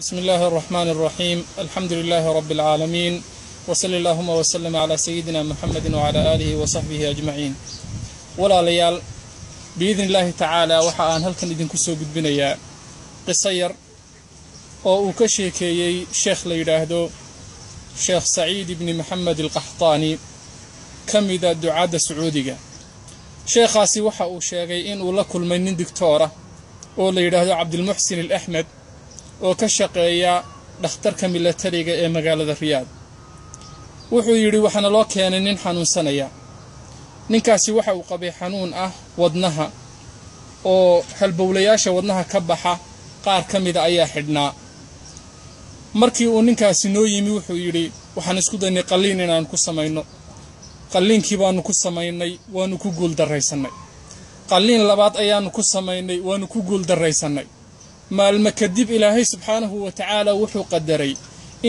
بسم الله الرحمن الرحيم، الحمد لله رب العالمين، وصلى اللهم وسلم على سيدنا محمد وعلى آله وصحبه أجمعين. Walaalayaal, biidni Illaahi tacaala waxa aan halkan idinku soo gudbinayaa qiso yar oo uu ka sheekeeyey sheekh la yidhaahdo Sheekh Saciid ibni Maxamed Alqaxtaani, ka mida ducaadda Sacuudiga. Sheekhaasi waxa uu sheegay inuu la kulmay nin digtoora oo la yidhaahdo Cabdilmuxsin Alaxmed, oo ka shaqeeya dhakhtarka milatariga ee magaalada Riyaad. Wuxuu yidhi, waxaana loo keenay nin xanuunsanaya. Ninkaasi waxa uu qabay xanuun ah wadnaha, oo halbowlayaasha wadnaha ka baxa qaar ka mida ayaa xidhnaa. Markii uu ninkaasi noo yimi, wuxuu yidhi, waxaan isku daynay qalliin inaan ku samayno. Qalliinkii baanu ku samaynay, waanu ku guul darraysannay. Qalliin labaad ayaanu ku samaynay, waanu ku guul darraysannay. Maalmo kadib Ilaahay subxaanahu wa tacaala wuxuu qadaray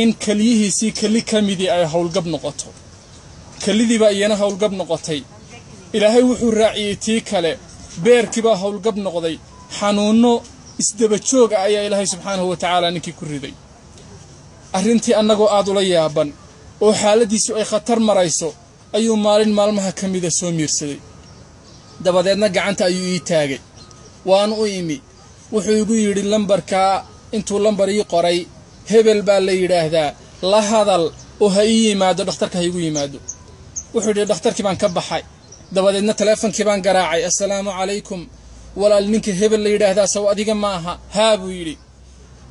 in keliyihiisii keli ka midii ay howlgab noqoto. Kelidiibaa iyana howlgab noqotay. Ilaahay wuxuu raaciyey tii kale, beerkiibaa howlgab noqday. Xanuunno isdaba jooga ayaa Ilaahay subxaanahu wa tacaala ninkii ku riday. Arrintii annagoo aad ula yaaban oo xaaladdiisu ay khatar marayso ayuu maalin maalmaha ka mida soo miirsaday. Dabadeedna gacanta ayuu ii taagay, waanu u imi. Wuxuu igu yidhi, lambarkaa intuu lambar ii qoray, hebel baa la yidhaahdaa, la hadal oo ha ii yimaado dhakhtarka, ha igu yimaado. Wuxuu yidhi, dhakhtarkii baan ka baxay, dabadeedna teleefonkii baan garaacay. "Assalaamu calaykum, walaal, ninka hebel la yidhaahdaa saw adiga ma aha?" "Haa," buu yidhi.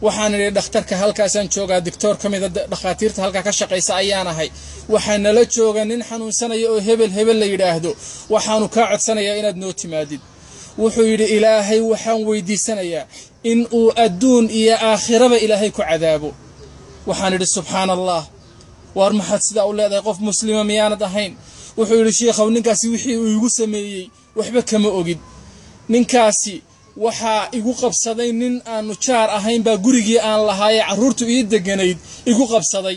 Waxaan idhi, "Dhakhtarka halkaasaan joogaa, doctor ka mida dhakhaatiirta halkaa ka shaqaysa ayaan ahay. Waxaa nala jooga nin xanuunsanaya oo hebel hebel la yidhaahdo. Waxaanu kaa codsanayaa inaad noo timaadid." Wuxuu yidhi, "Ilaahay waxaan weydiisanayaa in uu adduun iyo aakhiraba Ilaahay ku cadaabo." Waxaan idhi, "Subxaana Allah, waar maxaad sidaa u leedahay? Qof muslima miyaanad ahayn?" Wuxuu yidhi, "Shiikhow, ninkaasi wixii uu igu sameeyey waxba kama ogid. Ninkaasi waxaa igu qabsaday nin aanu jaar ahayn baa gurigii aan lahaayee carruurtu ii deganayd igu qabsaday.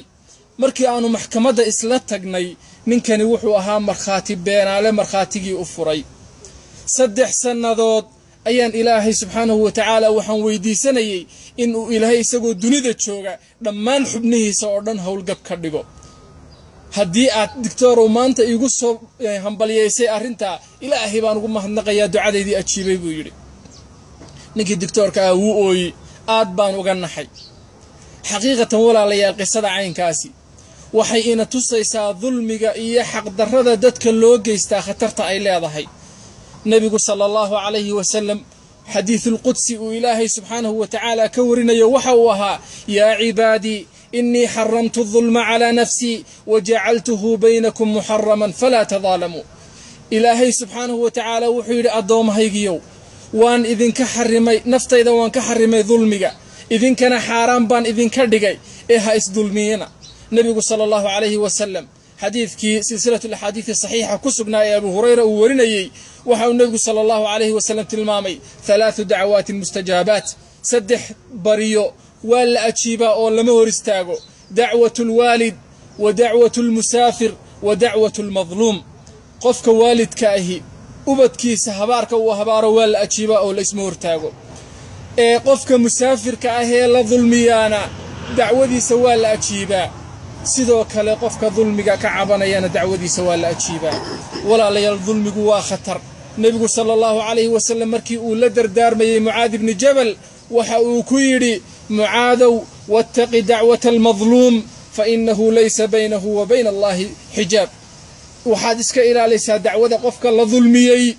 Markii aanu maxkamadda isla tagnay, ninkani wuxuu ahaa markhaati beenaale markhaatigii u furay. 3 sannadood ayaan Ilaahay subxaanahu wa tacaala waxaan weydiisanayey inuu Ilaahay isagoo dunida jooga dhammaan xubnihiisa oo dhan howlgab ka dhigo. Haddii aad, doctorow, maanta iigu soo hambalyaysay arrintaa, Ilaahay baan ugu mahadnaqayaa ducadaydii ajiibay," buu yidhi. Ninkii doctoorka ah wuu ooyey, aad baan uga naxay xaqiiqatan. Walaalayaal, qisada caynkaasi waxay ina tusaysaa dulmiga iyo xaqdarrada dadka loo geystaa khatarta ay leedahay. Nebigu sala Allahu calayhi wasalam xadiisulqudsi uu Ilaahay subxaanahu wa tacaala ka warinayo waxa uu ahaa: "Yaa cibaadii, innii xaramtu dulma calaa nafsii wajacaltuhu baynakum muxaraman falaa tadaalamuu." Ilaahay subxaanahu wa tacaala wuxuu yidhi: "Addoommahaygiyow, waan idinka xarimay, naftayda waan ka xarimay dulmiga, idinkana xaaraan baan idinka dhigay, ee ha isdulmiyina." Nebigu sala Allahu calayhi wasalam xadiidkii silsilatu alaxaadiidi saxiixa ku sugnaa ee Abu Hurayra uu warinayey waxa uu nebigu sala Allahu calayhi wasalam tilmaamay halaathu dacwaatin mustajaabaat, saddex baryo waa la ajiibaa oo lama hor istaago: dacwatu alwaalid, wa dacwatu almusaafir, wa dacwatu almadluum. Qofka waalidka ahi ubadkiisa habaarka uu habaaro waa la ajiibaa oo la isma hortaago. Ee qofka musaafirka ah ee la dulmiyaana dacwadiisa waa la ajiibaa. Sidoo kale qofka dulmiga ka cabanayana dacwadiisa waa la ajiibaa. Walaalayaal, dulmigu waa khatar. Nebigu sala Allahu calayhi wasalam markii uu la dardaarmayey Mucaad ibni Jabal waxa uu ku yidhi: "Mucaadow, wattaqi dacwata almadluum, fa innahu laysa baynahu wa bayna Allahi xijaab." Waxaad iska ilaalaysaa dacwada qofka la dulmiyey,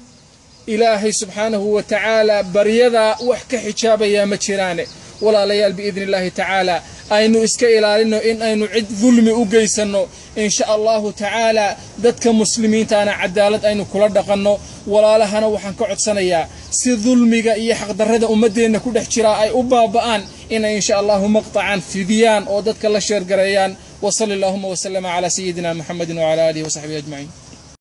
Ilaahay subxaanahu wa tacaala baryadaa wax ka xijaabayaa ma jiraane. Walaalayaal, biidni Illaahi tacaala aynu iska ilaalino in aynu cid dulmi u geysanno. In sha Allahu tacaala dadka muslimiintaana cadaalad aynu kula dhaqanno. Walaalahana waxaan ka codsanayaa, si dulmiga iyo xaqdarrada ummaddeenna ku dhex jiraa ay u baaba'aan, inay insha Allahu maqtacan fidiyaan oo dadka la share gareeyaan. Wa sali allahuma wasalama calaa sayidina Muxamedin wacala aalihi wasaxbihi ajmaciin.